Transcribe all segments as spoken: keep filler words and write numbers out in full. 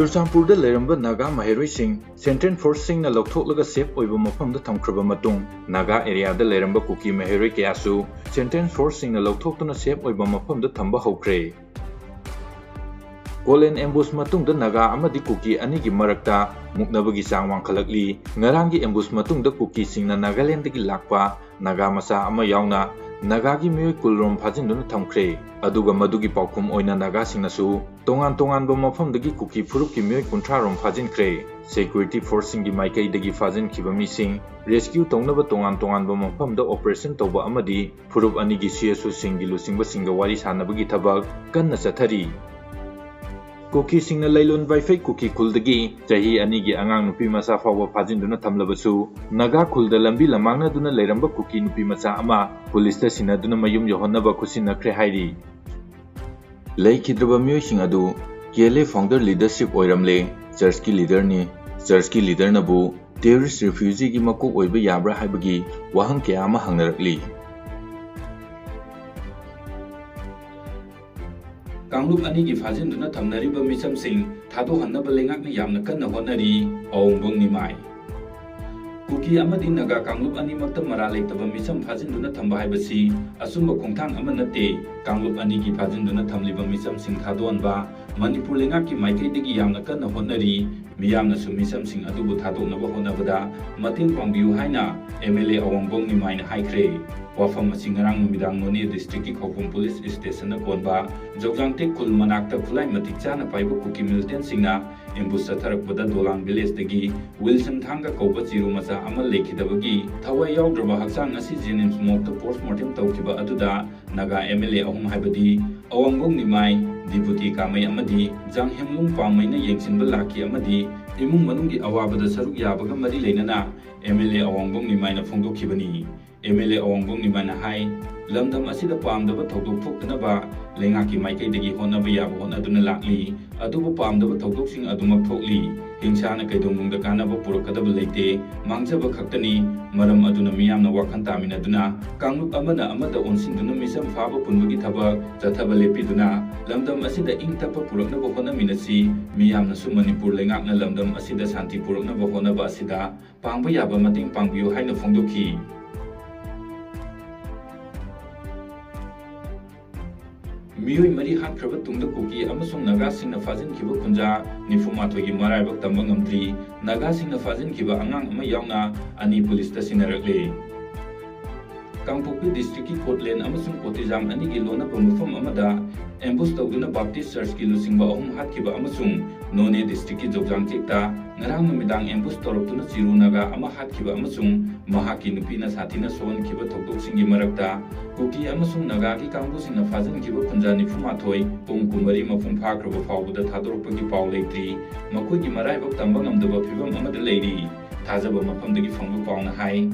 ꯆꯨꯔꯆꯥꯟꯄꯨꯔꯗ ꯂꯩꯔꯝꯕ Naga ꯃꯍꯩꯔꯣꯏꯁꯤꯡ central ꯐꯣꯔꯁꯁꯤꯡꯅ ꯂꯧꯊꯣꯛꯂꯒ safe ꯑꯣꯏꯕ ꯃꯐꯝꯗ ꯊꯝꯈ꯭ꯔꯕ ꯃꯇꯨꯡ, ꯅꯥꯒꯥ ꯑꯦꯔꯤꯌꯥꯗ ꯂꯩꯔꯝꯕ ꯀꯨꯀꯤ ꯃꯍꯩꯔꯣꯏ ꯀꯌꯥꯁꯨ ꯁꯦꯟꯇ꯭ꯔꯦꯜ ꯐꯣꯔꯁꯁꯤꯡꯅ ꯂꯧꯊꯣꯛꯇꯨꯅ ꯁꯦꯐ ꯑꯣꯏꯕ ꯃꯐꯝꯗ ꯊꯝꯕ ꯍꯧꯈ꯭ꯔꯦ꯫ ꯀꯣꯂꯦꯟ ꯑꯦꯝꯕꯨꯁ ꯃꯇꯨꯡꯗ ꯅꯥꯒꯥ ꯑꯃꯗꯤ ꯀꯨꯀꯤ ꯑꯅꯤꯒꯤ ꯃꯔꯛꯇ ꯃꯨꯛꯅꯕꯒꯤ ꯆꯥꯡ ꯋꯥꯡꯈꯠꯂꯛꯂꯤ꯫ ꯉꯔꯥꯡꯒꯤ ꯑꯦꯝꯕꯨꯁ ꯃꯇꯨꯡꯗ ꯀꯨꯀꯤꯁꯤꯡꯅ ꯅꯥꯒꯥꯂꯦꯟꯗꯒꯤ ꯂꯥꯛꯄ ꯅꯥꯒꯥ ꯃꯆꯥ ꯑꯃ ꯌꯥꯎꯅ ꯅꯥꯒꯥꯒꯤ ꯃꯤꯑꯣꯏ ꯀꯨꯟ ꯔꯣꯝ ꯐꯥꯖꯤꯟꯗꯨꯅ ꯊꯝꯈ꯭ꯔꯦ꯫ ꯑꯗꯨꯒ ꯃꯗꯨꯒꯤ ꯄꯥꯎꯈꯨꯝ ꯑꯣꯏꯅ ꯅꯥꯒꯥꯁꯤꯡꯅꯁꯨ ꯇꯣꯉꯥꯟ ꯇꯣꯉꯥꯟꯕ ꯃꯐꯝꯗꯒꯤ ꯀꯨꯀꯤ ꯐꯨꯔꯨꯞꯀꯤ ꯃꯤꯑꯣꯏ ꯀꯨꯟꯊ꯭ꯔꯥ ꯔꯣꯝ ꯐꯥꯖꯤꯟꯈ꯭ꯔꯦ꯫ ꯁꯦꯀ꯭ꯌꯨꯔꯤꯇꯤ ꯐꯣꯔꯁꯁꯤꯡꯒꯤ ꯃꯥꯏꯀꯩꯗꯒꯤ ꯐꯥꯖꯤꯟꯈꯤꯕ ꯃꯤꯁꯤꯡ ꯔꯦꯁꯀ꯭ꯌꯨ ꯇꯧꯅꯕ ꯇꯣꯉꯥꯟ ꯇꯣꯉꯥꯟꯕ ꯃꯐꯝꯗ ꯑꯣꯄꯔꯦꯁꯟ ꯇꯧꯕ ꯑꯃꯗꯤ ꯐꯨꯔꯨꯞ ꯑꯅꯤꯒꯤ ꯁꯤ ꯑꯦꯁ ꯑꯣꯁꯤꯡꯒꯤ ꯂꯨꯆꯤꯡꯕꯁꯤꯡꯒ ꯋꯥꯔꯤ ꯁꯥꯟꯅꯕꯒꯤ ꯊꯕꯛ ꯀꯟꯅ ꯆꯠꯊꯔꯤ꯫ ꯀꯨꯀꯤꯁꯤꯡꯅ ꯂꯩꯂꯣꯟ ꯕꯥꯏꯐꯩ ꯀꯨꯀꯤ ꯈꯨꯜꯗꯒꯤ ꯆꯍꯤ ꯑꯅꯤꯒꯤ ꯑꯉꯥꯡ ꯅꯨꯄꯤ ꯃꯆꯥ ꯐꯥꯎꯕ ꯐꯥꯖꯤꯟꯗꯨꯅ ꯊꯝꯂꯕꯁꯨ, ꯅꯥꯒꯥ ꯈꯨꯜꯗ ꯂꯝꯕꯤ ꯂꯃꯥꯡꯅꯗꯨꯅ ꯂꯩꯔꯝꯕ ꯀꯨꯀꯤ ꯅꯨꯄꯤ ꯃꯆꯥ ꯑꯃ ꯄꯨꯂꯤꯁꯇ ꯁꯤꯟꯅꯗꯨꯅ ꯃꯌꯨꯝ ꯌꯧꯍꯟꯅꯕ ꯈꯨꯠꯁꯤꯟꯅꯈ꯭ꯔꯦ ꯍꯥꯏꯔꯤ꯫ ꯂꯩꯈꯤꯗ꯭ꯔꯕ ꯃꯤꯑꯣꯏꯁꯤꯡ ꯑꯗꯨ ꯀꯦ ꯑꯦꯜ ꯑꯦ ꯐꯥꯎꯟꯗꯔ ꯂꯤꯗꯔꯁꯤꯞ ꯑꯣꯏꯔꯝꯂꯦ, ꯆꯔꯆꯀꯤ ꯂꯤꯗꯔꯅꯤ, ꯆꯔꯆꯀꯤ ꯂꯤꯗꯔꯅꯕꯨ ꯇꯦꯔꯣꯔꯤꯁ ꯔꯤꯐ꯭ꯌꯨꯖꯤꯒꯤ ꯃꯀꯣꯛ ꯑꯣꯏꯕ ꯌꯥꯕ꯭ꯔꯥ ꯍꯥꯏꯕꯒꯤ ꯋꯥꯍꯪ ꯀꯌꯥ ꯑꯃ ꯍꯪꯅꯔꯛꯂꯤ꯫ ꯀꯥꯡꯂꯨꯞ ꯑꯅꯤꯒꯤ ꯐꯥꯖꯤꯟꯗꯨꯅ ꯊꯝꯅꯔꯤꯕ ꯃꯤꯆꯝꯁꯤꯡ ꯊꯥꯗꯣꯛꯍꯟꯅꯕ ꯂꯩꯉꯥꯛꯅ ꯌꯥꯝꯅ ꯀꯟꯅ ꯍꯣꯠꯅꯔꯤ꯫ ꯑꯋꯣꯡꯕꯣꯡ ꯅꯤꯃꯥꯏ꯫ ꯀꯨꯀꯤ ꯑꯃꯗꯤ ꯅꯥꯒꯥ ꯀꯥꯡꯂꯨꯞ ꯑꯅꯤꯃꯛꯇ ꯃꯔꯥꯜ ꯂꯩꯇꯕ ꯃꯤꯆꯝ ꯐꯥꯖꯤꯟꯗꯨꯅ ꯊꯝꯕ ꯍꯥꯏꯕꯁꯤ ꯑꯆꯨꯝꯕ ꯈꯣꯡꯊꯥꯡ ꯑꯃ ꯅꯠꯇꯦ꯫ ꯀꯥꯡꯂꯨꯞ ꯑꯅꯤꯒꯤ ꯐꯥꯖꯤꯟꯗꯨꯅ ꯊꯝꯂꯤꯕ ꯃꯤꯆꯝꯁꯤꯡ ꯊꯥꯗꯣꯛꯍꯟꯕ ꯃꯅꯤꯄꯨꯔ ꯂꯩꯉꯥꯛꯀꯤ ꯃꯥꯏꯀꯩꯗꯒꯤ ꯌꯥꯝꯅ ꯀꯟꯅ ꯍꯣꯠꯅꯔꯤ꯫ ꯃꯤꯌꯥꯝꯅꯁꯨ ꯃꯤꯆꯝꯁꯤꯡ ꯑꯗꯨꯕꯨ ꯊꯥꯗꯣꯛꯅꯕ ꯍꯣꯠꯅꯕꯗ ꯃꯇꯦꯡ ꯄꯥꯡꯕꯤꯌꯨ ꯍꯥꯏꯅ ꯑꯦꯝ ꯑꯦꯜ ꯑꯦ ꯑꯋꯥꯡꯕꯣꯡ ꯅꯤꯃꯥꯏꯅ ꯍꯥꯏꯈ꯭ꯔꯦ꯫ ꯋꯥꯐꯝ ꯑꯁꯤ ꯉꯔꯥꯡ ꯅꯨꯃꯤꯗꯥꯡ ꯅꯣꯅꯦ ꯗꯤꯁꯇ꯭ꯔꯤꯛꯀꯤ ꯈꯧꯄꯨꯝ ꯄꯨꯂꯤꯁ ꯁ꯭ꯇꯦꯁꯟꯗ ꯀꯣꯟꯕ ꯖꯧꯖꯥꯡꯇꯦꯛ ꯈꯨꯜ ꯃꯅꯥꯛꯇ ꯈꯨꯠꯂꯥꯏ ꯃꯇꯤꯛ ꯆꯥꯅ ꯄꯥꯏꯕ ꯀꯨꯀꯤ ꯃꯤꯂꯤꯇꯦꯟꯁꯤꯡꯅ ꯑꯦꯝꯕꯨꯁ ꯆꯠꯊꯔꯛꯄꯗ ꯗꯣꯂꯥꯡ ꯚꯤꯂꯦꯖꯇꯒꯤ ꯋꯤꯜꯁꯟ ꯊꯥꯡꯒ ꯀꯧꯕ ꯆꯤꯔꯨ ꯃꯆꯥ ꯑꯃ ꯂꯩꯈꯤꯗꯕꯒꯤ ꯊꯋꯥꯏ ꯌꯥꯎꯗ꯭ꯔꯕ ꯍꯛꯆꯥꯡ ꯑꯁꯤ ꯖꯦꯅꯤꯝꯁ ꯃꯣꯔꯒꯇ ꯄꯣꯁꯃꯣꯔꯇꯦꯝ ꯇꯧꯈꯤꯕ ꯑꯗꯨꯗ ꯅꯥꯒꯥ ꯑꯦꯝ ꯑꯦꯜ ꯑꯦ ꯑꯍꯨꯝ ꯍꯥꯏꯕꯗꯤ ꯑꯋꯥꯡꯕꯣꯡ ꯅꯤꯃꯥꯏ, ꯗꯤꯄꯨꯇꯤ ꯀꯥꯃꯩ ꯑꯃꯗꯤ ꯖꯥꯡꯍꯦꯝꯂꯨꯡ ꯄꯥꯃꯩꯅ ꯌꯦꯡꯁꯤꯟꯕ ꯂꯥꯛꯈꯤ ꯑꯃꯗꯤ ꯏꯃꯨꯡ ꯃꯅꯨꯡꯒꯤ ꯑꯋꯥꯕꯗ ꯁꯔꯨꯛ ꯌꯥꯕꯒ ꯃꯔꯤ ꯂꯩꯅꯅ ꯑꯦꯝ ꯑꯦꯜ ꯑꯦ ꯑꯋꯥꯡꯕꯣꯡ ꯅꯤꯃꯥꯏꯅ ꯐꯣꯡꯗꯣꯛꯈꯤꯕꯅꯤ꯫ ꯑꯦꯝ ꯑꯦꯜ ꯑꯦ ꯑꯋꯥꯡꯕꯣꯡ ꯅꯤꯃꯥꯏꯅ ꯍꯥꯏ, ꯂꯝꯗꯝ ꯑꯁꯤꯗ ꯄꯥꯝꯗꯕ ꯊꯧꯗꯣꯛ ꯊꯣꯛꯇꯅꯕ ꯂꯩꯉꯥꯛꯀꯤ ꯃꯥꯏꯀꯩꯗꯒꯤ ꯍꯣꯠꯅꯕ ꯌꯥꯕ ꯍꯣꯠꯅꯗꯨꯅ ꯂꯥꯛꯂꯤ꯫ ꯑꯗꯨꯕꯨ ꯄꯥꯝꯗꯕ ꯊꯧꯗꯣꯛꯁꯤꯡ ꯑꯗꯨꯃꯛ ꯊꯣꯛꯂꯤ꯫ ꯍꯤꯡꯁꯥꯅ ꯀꯩꯗꯧꯅꯨꯡꯗ ꯀꯥꯟꯅꯕ ꯄꯨꯔꯛꯀꯗꯕ ꯂꯩꯇꯦ, ꯃꯥꯡꯖꯕ ꯈꯛꯇꯅꯤ꯫ ꯃꯔꯝ ꯑꯗꯨꯅ ꯃꯤꯌꯥꯝꯅ ꯋꯥꯈꯜ ꯇꯥꯃꯤꯟꯅꯗꯨꯅ ꯀꯥꯡꯂꯨꯞ ꯑꯃꯅ ꯑꯃꯗ ꯑꯣꯟꯁꯤꯟꯗꯨꯅ ꯃꯤꯆꯝ ꯐꯥꯕ ꯄꯨꯟꯕꯒꯤ ꯊꯕꯛ ꯆꯠꯊꯕ ꯂꯦꯞꯄꯤꯗꯨꯅ ꯂꯝꯗꯝ ꯑꯁꯤꯗ ꯏꯪ ꯇꯞꯄ ꯄꯨꯔꯛꯅꯕ ꯍꯣꯠꯅꯃꯤꯟꯅꯁꯤ꯫ ꯃꯤꯌꯥꯝꯅꯁꯨ ꯃꯅꯤꯄꯨꯔ ꯂꯩꯉꯥꯛꯅ ꯂꯝꯗꯝ ꯑꯁꯤꯗ ꯁꯥꯟꯇꯤ ꯄꯨꯔꯛꯅꯕ ꯍꯣꯠꯅꯕ ꯑꯁꯤꯗ ꯄꯥꯡꯕ ꯌꯥꯕ ꯃꯇꯦꯡ ꯄꯥꯡꯕꯤꯌꯨ ꯍꯥꯏꯅ ꯐꯣꯡꯗꯣꯛꯈꯤ꯫ ꯃꯤꯑꯣꯏ ꯃꯔꯤ ꯍꯥꯠꯈ꯭ꯔꯕ ꯇꯨꯡꯗ ꯀꯨꯀꯤ ꯑꯃꯁꯨꯡ ꯅꯥꯒꯥꯁꯤꯡꯅ ꯐꯥꯖꯤꯟꯈꯤꯕ ꯈꯨꯟꯖꯥ ꯅꯤꯐꯨ ꯃꯥꯊꯣꯏꯒꯤ ꯃꯔꯥꯏꯕꯛ ꯇꯝꯕ ꯉꯝꯗ꯭ꯔꯤ꯫ ꯅꯥꯒꯥꯁꯤꯡꯅ ꯐꯥꯖꯤꯟꯈꯤꯕ ꯑꯉꯥꯡ ꯑꯃ ꯌꯥꯎꯅ ꯑꯅꯤ ꯄꯨꯂꯤꯁꯇ ꯁꯤꯟꯅꯔꯛꯂꯦ꯫ ꯀꯥꯡꯄꯣꯛꯄꯤ ꯗꯤꯁꯇ꯭ꯔꯤꯛꯀꯤ ꯀꯣꯠꯂꯦꯟ ꯑꯃꯁꯨꯡ ꯀꯣꯇꯤꯖꯥꯝ ꯑꯅꯤꯒꯤ ꯂꯣꯟꯅꯕ ꯃꯐꯝ ꯑꯃꯗ ꯑꯦꯝꯕꯨꯁ ꯇꯧꯗꯨꯅ ꯕꯥꯞꯇꯤꯁ ꯆꯔꯆꯀꯤ ꯂꯨꯆꯤꯡꯕ ꯑꯍꯨꯝ ꯍꯥꯠꯈꯤꯕ ꯑꯃꯁꯨꯡ ꯅꯣꯅꯦ ꯗꯤꯁꯇ꯭ꯔꯤꯛꯀꯤ ꯖꯣꯒꯖꯥꯡ ꯆꯦꯛꯇ ꯉꯔꯥꯡ ꯅꯨꯃꯤꯗꯥꯡ ꯑꯦꯝꯕꯨꯁ ꯇꯧꯔꯛꯇꯨꯅ ꯆꯤꯔꯨ ꯅꯥꯒꯥ ꯑꯃ ꯍꯥꯠꯈꯤꯕ ꯑꯃꯁꯨꯡ ꯃꯍꯥꯛꯀꯤ ꯅꯨꯄꯤꯅ ꯁꯥꯊꯤꯅ ꯁꯣꯛꯍꯟꯈꯤꯕ ꯊꯧꯗꯣꯛꯁꯤꯡꯒꯤ ꯃꯔꯛꯇ ꯀꯨꯀꯤ ꯑꯃꯁꯨꯡ ꯅꯥꯒꯥꯒꯤ ꯀꯥꯡꯕꯨꯁꯤꯡꯅ ꯐꯥꯖꯤꯟꯈꯤꯕ ꯈꯨꯟꯖꯥ ꯅꯤꯐꯨ ꯃꯥꯊꯣꯏ ꯄꯨꯡ ꯀꯨꯟꯃꯔꯤ ꯃꯄꯨꯡ ꯐꯥꯈ꯭ꯔꯕ ꯐꯥꯎꯕꯗ ꯊꯥꯗꯣꯔꯛꯄꯒꯤ ꯄꯥꯎ ꯂꯩꯇ꯭ꯔꯤ꯫ ꯃꯈꯣꯏꯒꯤ ꯃꯔꯥꯏꯕꯛ ꯇꯝꯕ ꯉꯝꯗꯕ ꯐꯤꯕꯝ ꯑꯃꯗ ꯂꯩꯔꯤ꯫ ꯊꯥꯖꯕ ꯃꯐꯝꯗꯒꯤ ꯐꯪꯕ ꯄꯥꯎꯅ ꯍꯥꯏ꯫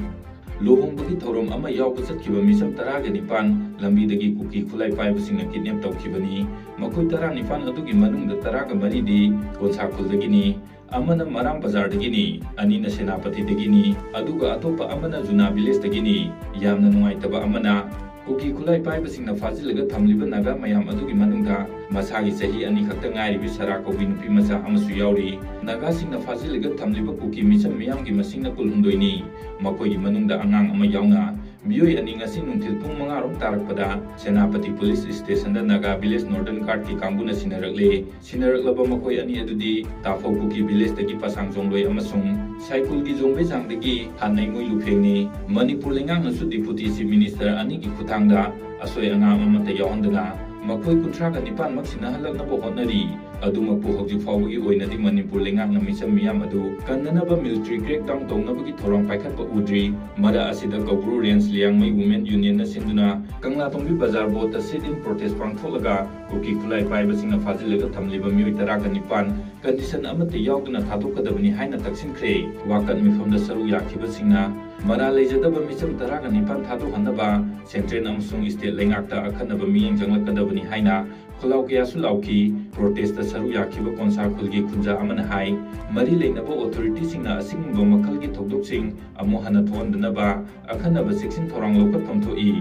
ꯂꯨꯍꯣꯡꯕꯒꯤ ꯊꯧꯔꯝ ꯑꯃ ꯌꯥꯎꯕ ꯆꯠꯈꯤꯕ ꯃꯤꯆꯝ ꯇꯔꯥꯒ ꯅꯤꯄꯥꯟ ꯂꯝꯕꯤꯗꯒꯤ ꯀꯨꯀꯤ ꯈꯨꯠꯂꯥꯏ ꯄꯥꯏꯕꯁꯤꯡꯅ ꯀꯤꯗꯅꯦꯞ ꯇꯧꯈꯤꯕꯅꯤ꯫ ꯃꯈꯣꯏ ꯇꯔꯥꯅꯤꯄꯥꯟ ꯑꯗꯨꯒꯤ ꯃꯅꯨꯡꯗ ꯇꯔꯥꯒ ꯃꯔꯤꯗꯤ ꯀꯣꯟꯁꯥ ꯈꯨꯜꯗꯒꯤꯅꯤ, ꯑꯃꯅ ꯃꯔꯥꯝ ꯕꯖꯥꯔꯗꯒꯤꯅꯤ, ꯑꯅꯤꯅ ꯁꯦꯅꯥꯄꯇꯤꯗꯒꯤꯅꯤ, ꯑꯗꯨꯒ ꯑꯇꯣꯞꯄ ꯑꯃꯅ ꯖꯨꯅꯥ ꯚꯤꯂꯦꯖꯇꯒꯤꯅꯤ꯫ ꯌꯥꯝꯅ ꯅꯨꯡꯉꯥꯏꯇꯕ ꯑꯃꯅ, ꯀꯨꯀꯤ ꯈꯨꯠꯂꯥꯏ ꯄꯥꯏꯕꯁꯤꯡꯅ ꯐꯥꯖꯤꯜꯂꯒ ꯊꯝꯂꯤꯕ ꯅꯥꯒꯥ ꯃꯌꯥꯝ ꯑꯗꯨꯒꯤ ꯃꯅꯨꯡꯗ ꯃꯁꯥꯒꯤ ꯆꯍꯤ ꯑꯅꯤ ꯈꯛꯇ ꯉꯥꯏꯔꯤꯕꯤ ꯁꯔꯥ ꯀꯧꯕꯤ ꯅꯨꯄꯤ ꯃꯆꯥ ꯑꯃꯁꯨ ꯌꯥꯎꯔꯤ꯫ ꯅꯥꯒꯥꯁꯤꯡꯅ ꯐꯥꯖꯤꯜꯂꯒ ꯊꯝꯂꯤꯕ ꯀꯨꯀꯤ ꯃꯤꯆꯝ ꯃꯤꯌꯥꯝꯒꯤ ꯃꯁꯤꯡꯅ ꯀꯨꯟꯍꯨꯝꯗꯣꯏꯅꯤ, ꯃꯈꯣꯏꯒꯤ ꯃꯅꯨꯡꯗ ꯑꯉꯥꯡ ꯑꯃ ꯌꯥꯎꯅ꯫ ꯃꯤꯑꯣꯏ ꯑꯅꯤ ꯉꯁꯤ ꯅꯨꯡꯊꯤꯜ ꯄꯨꯡ ꯃꯉꯥ ꯔꯣꯝ ꯇꯥꯔꯛꯄꯗ ꯁꯦꯅꯥꯄꯇꯤ ꯄꯨꯂꯤꯁ ꯁ꯭ꯇꯦꯁꯟꯗ ꯅꯥꯒꯥ ꯚꯤꯂꯦꯖ ꯅꯣꯔꯗꯔꯟ ꯒꯥꯔꯗꯀꯤ ꯀꯥꯡꯕꯨꯅ ꯁꯤꯟꯅꯔꯛꯂꯦ꯫ ꯁꯤꯟꯅꯔꯛꯂꯕ ꯃꯈꯣꯏ ꯑꯅꯤ ꯑꯗꯨꯗꯤ ꯇꯥꯐꯧ ꯀꯨꯀꯤ ꯚꯤꯂꯦꯖꯇꯒꯤ ꯄꯁꯥꯡ ꯖꯣꯡꯂꯣꯏ ꯑꯃꯁꯨꯡ ꯁꯥꯏꯀꯨꯜꯒꯤ ꯖꯣꯡꯕꯩꯖꯥꯡꯗꯒꯤ ꯍꯥꯟꯅꯩꯃꯣꯏ ꯂꯨꯐꯦꯡꯅꯤ꯫ ꯃꯅꯤꯄꯨꯔ ꯂꯩꯉꯥꯛꯅꯁꯨ ꯗꯤꯄꯨꯇꯤ ꯆꯤꯐ ꯃꯤꯅꯤꯁꯇꯔ ꯑꯅꯤꯒꯤ ꯈꯨꯠꯊꯥꯡꯗ ꯑꯁꯣꯏ ꯑꯉꯥꯝ ꯑꯃꯠꯇ ꯌꯥꯎꯍꯟꯗꯅ ꯃꯈꯣꯏ ꯀꯨꯟꯊ꯭ꯔꯥꯒ ꯅꯤꯄꯥꯟꯃꯛ ꯁꯤꯟꯅꯍꯜꯂꯛꯅꯕ ꯍꯣꯠꯅꯔꯤ꯫ ꯑꯗꯨꯃꯛꯄꯨ ꯍꯧꯖꯤꯛ ꯐꯥꯎꯕꯒꯤ ꯑꯣꯏꯅꯗꯤ ꯃꯅꯤꯄꯨꯔ ꯂꯩꯉꯥꯛꯅ ꯃꯤꯆꯝ ꯃꯤꯌꯥꯝ ꯑꯗꯨ ꯀꯟꯅꯅꯕ ꯃꯤꯂꯤꯇꯔꯤ ꯀ꯭ꯔꯦꯛꯗꯥꯎꯟ ꯇꯧꯅꯕꯒꯤ ꯊꯧꯔꯥꯡ ꯄꯥꯏꯈꯠꯄ ꯎꯗ꯭ꯔꯤ꯫ ꯃꯔꯛ ꯑꯁꯤꯗ ꯀꯧꯕ꯭ꯔꯨ ꯔꯦꯟꯖ ꯂꯤꯌꯥꯡꯃꯩ ꯋꯨꯃꯦꯟ ꯌꯨꯅꯤꯌꯟꯅ ꯁꯤꯟꯗꯨꯅ ꯀꯪꯂꯥꯇꯣꯡꯕꯤ ꯕꯖꯥꯔ ꯕꯣꯠꯇ ꯁꯤꯠ ꯏꯟ ꯄ꯭ꯔꯣꯇꯦꯁ ꯄꯥꯡꯊꯣꯛꯂꯒ ꯀꯨꯀꯤ ꯈꯨꯠꯂꯥꯏ ꯄꯥꯏꯕꯁꯤꯡꯅ ꯐꯥꯖꯤꯜꯂꯒ ꯊꯝꯂꯤꯕ ꯃꯤꯑꯣꯏ ꯇꯔꯥꯒ ꯅꯤꯄꯥꯟ ꯀꯟꯗꯤꯁꯟ ꯑꯃꯠꯇ ꯌꯥꯎꯗꯅ ꯊꯥꯗꯣꯛꯀꯗꯕꯅꯤ ꯍꯥꯏꯅ ꯇꯛꯁꯤꯟꯈ꯭ꯔꯦ꯫ ꯋꯥꯀꯠ ꯃꯤꯐꯝꯗ ꯁꯔꯨꯛ ꯌꯥꯈꯤꯕꯁꯤꯡꯅ ꯃꯔꯥꯜ ꯂꯩꯖꯗꯕ ꯃꯤꯆꯝ ꯇꯔꯥꯒ ꯅꯤꯄꯥꯟ ꯊꯥꯗꯣꯛꯍꯟꯅꯕ central ꯑꯃꯁꯨꯡ state ꯂꯩꯉꯥꯛꯇ ꯑꯈꯟꯅꯕ ꯃꯤꯠꯌꯦꯡ ꯆꯪꯂꯛꯀꯗꯕꯅꯤ ꯍꯥꯏꯅ ꯈꯨꯜꯂꯥꯎ ꯀꯌꯥꯁꯨ ꯂꯥꯎꯈꯤ꯫ Protestꯇ ꯁꯔꯨꯛ ꯌꯥꯈꯤꯕ ꯀꯣꯟꯁꯥ ꯈꯨꯜꯒꯤ ꯈꯨꯟꯖꯥ ꯑꯃꯅ ꯍꯥꯏ, ꯃꯔꯤ ꯂꯩꯅꯕ authorityꯁꯤꯡꯅ ꯑꯁꯤꯒꯨꯝꯕ ꯃꯈꯜꯒꯤ ꯊꯧꯗꯣꯛꯁꯤꯡ ꯑꯃꯨꯛ ꯍꯟꯅ ꯊꯣꯛꯍꯟꯗꯅꯕ ꯑꯈꯟꯅꯕ ꯆꯦꯛꯁꯤꯟ ꯊꯧꯔꯥꯡ ꯂꯧꯈꯠꯐꯝ ꯊꯣꯛꯏ꯫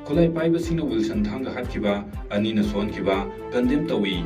ꯈꯨꯠꯂꯥꯏ ꯄꯥꯏꯕꯁꯤꯡꯅ ꯋꯤꯜꯁꯟ ꯊꯥꯡꯒ ꯍꯥꯠꯈꯤꯕ, ꯑꯅꯤꯅ ꯁꯣꯛꯍꯟꯈꯤꯕ condemn ꯇꯧꯏ꯫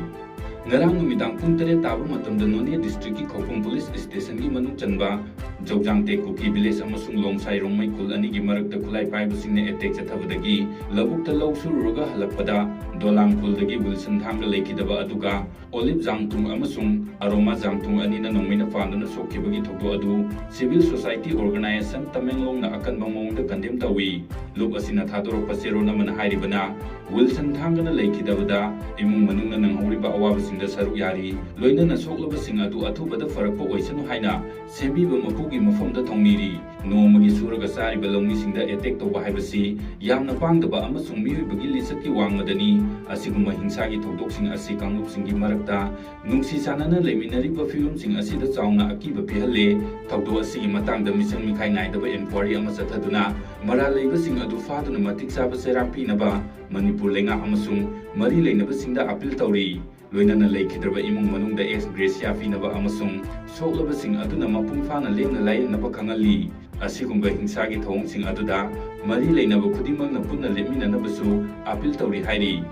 ꯉꯔꯥꯡ ꯅꯨꯃꯤꯗꯥꯡ ꯄꯨꯡ ꯇꯔꯦꯠ ꯇꯥꯕ ꯃꯇꯝꯗ ꯅꯣꯅꯦ districtꯀꯤ ꯈꯧꯄꯨꯝ police stationꯒꯤ ꯃꯅꯨꯡ ꯆꯟꯕ ꯖꯧꯖꯥꯡ ꯇꯦꯛ ꯀꯨꯀꯤ village ꯑꯃꯁꯨꯡ ꯂꯣꯡꯁꯥꯏ ꯔꯣꯡꯃꯩ ꯈꯨꯜ ꯑꯅꯤꯒꯤ ꯃꯔꯛꯇ ꯈꯨꯠꯂꯥꯏ ꯄꯥꯏꯕꯁꯤꯡꯅ attack ꯆꯠꯊꯕꯗꯒꯤ ꯂꯧꯕꯨꯛꯇ ꯂꯧ ꯁꯨꯔꯨꯔꯒ ꯍꯜꯂꯛꯄꯗ ꯗꯣꯂꯥꯡ ꯈꯨꯜꯗꯒꯤ ꯋꯤꯜꯁꯟ ꯊꯥꯡꯒ ꯂꯩꯈꯤꯗꯕ ꯑꯗꯨꯒ ꯑꯣꯂꯤꯞ ꯖꯥꯡꯇꯨꯡ ꯑꯃꯁꯨꯡ ꯑꯔꯣꯃꯥ ꯖꯥꯡꯇꯨꯡ ꯑꯅꯤꯅ ꯅꯣꯡꯃꯩꯅ ꯄꯥꯟꯗꯨꯅ ꯁꯣꯛꯈꯤꯕꯒꯤ ꯊꯧꯗꯣꯛ ꯑꯗꯨ Civil Society Organisation ꯇꯃꯦꯡꯂꯣꯡꯅ ꯑꯀꯟꯕ ꯃꯑꯣꯡꯗ condemn ꯇꯧꯏ꯫ ꯂꯨꯞ ꯑꯁꯤꯅ ꯊꯥꯗꯣꯔꯛꯄ ꯆꯦꯔꯣꯜ ꯑꯃꯅ ꯍꯥꯏꯔꯤꯕꯅ, ꯋꯤꯜꯁꯟ ꯊꯥꯡꯒꯅ ꯂꯩꯈꯤꯗꯕꯗ ꯏꯃꯨꯡ ꯃꯅꯨꯡꯅ ꯅꯪꯍꯧꯔꯤꯕ ꯑꯋꯥꯕꯁꯤꯡꯗ ꯁꯔꯨꯛ ꯌꯥꯔꯤ, ꯂꯣꯏꯅꯅ ꯁꯣꯛꯂꯕꯁꯤꯡ ꯑꯗꯨ ꯑꯊꯨꯕꯗ ꯐꯔꯛꯄ ꯑꯣꯏꯁꯅꯨ ꯍꯥꯏꯅ ꯁꯦꯝꯕꯤꯕ ꯃꯄꯨꯒꯤ ꯃꯐꯝꯗ ꯊꯧꯅꯤꯔꯤ꯫ ꯅꯣꯡꯃꯒꯤ ꯁꯨꯔꯒ ꯆꯥꯔꯤꯕ ꯂꯧꯃꯤꯁꯤꯡꯗ attack ꯇꯧꯕ ꯍꯥꯏꯕꯁꯤ ꯌꯥꯝꯅ ꯄꯥꯡꯗꯕ ꯑꯃꯁꯨꯡ ꯃꯤꯑꯣꯏꯕꯒꯤ ꯂꯤꯆꯠꯀꯤ ꯋꯥꯡꯃꯗꯅꯤ꯫ ꯑꯁꯤꯒꯨꯝꯕ ꯍꯤꯡꯁꯥꯒꯤ ꯊꯧꯗꯣꯛꯁꯤꯡ ꯑꯁꯤ ꯀꯥꯡꯂꯨꯞꯁꯤꯡꯒꯤ ꯃꯔꯛꯇ ꯅꯨꯡꯁꯤ ꯆꯥꯟꯅꯅ ꯂꯩꯃꯤꯟꯅꯔꯤꯕ ꯐꯤꯕꯝꯁꯤꯡ ꯑꯁꯤꯗ ꯆꯥꯎꯅ ꯑꯀꯤꯕ ꯄꯤꯍꯜꯂꯦ꯫ ꯊꯧꯗꯣꯛ ꯑꯁꯤꯒꯤ ꯃꯇꯥꯡꯗ ꯃꯤꯆꯪ ꯃꯤꯈꯥꯏ ꯅꯥꯏꯗꯕ inquiry ꯑꯃ ꯆꯠꯊꯗꯨꯅ ꯃꯔꯥꯜ ꯂꯩꯕꯁꯤꯡ ꯑꯗꯨ ꯐꯥꯗꯨꯅ ꯃꯇꯤꯛ ꯆꯥꯕ ꯆꯩꯔꯥꯛ ꯄꯤꯅꯕ ꯃꯅꯤꯄꯨꯔ ꯂꯩꯉꯥꯛ ꯑꯃꯁꯨꯡ ꯃꯔꯤ ꯂꯩꯅꯕꯁꯤꯡꯗ appeal ꯇꯧꯔꯤ꯫ ꯂꯣꯏꯅꯅ ꯂꯩꯈꯤꯗ꯭ꯔꯕ ꯏꯃꯨꯡ ꯃꯅꯨꯡꯗ ex gratia ꯄꯤꯅꯕ ꯑꯃꯁꯨꯡ ꯁꯣꯛꯂꯕꯁꯤꯡ ꯑꯗꯨꯅ ꯃꯄꯨꯡ ꯐꯥꯅ ꯂꯦꯝꯅ ꯂꯥꯌꯦꯡꯅꯕ ꯈꯪꯍꯜꯂꯤ꯫ ꯑꯁꯤꯒꯨꯝꯕ ꯍꯤꯡꯁꯥꯒꯤ ꯊꯧꯑꯣꯡꯁꯤꯡ ꯑꯗꯨꯗ ꯃꯔꯤ ꯂꯩꯅꯕ ꯈꯨꯗꯤꯡꯃꯛꯅ ꯄꯨꯟꯅ ꯂꯦꯞꯃꯤꯟꯅꯅꯕꯁꯨ appeal ꯇꯧꯔꯤ ꯍꯥꯏꯔꯤ꯫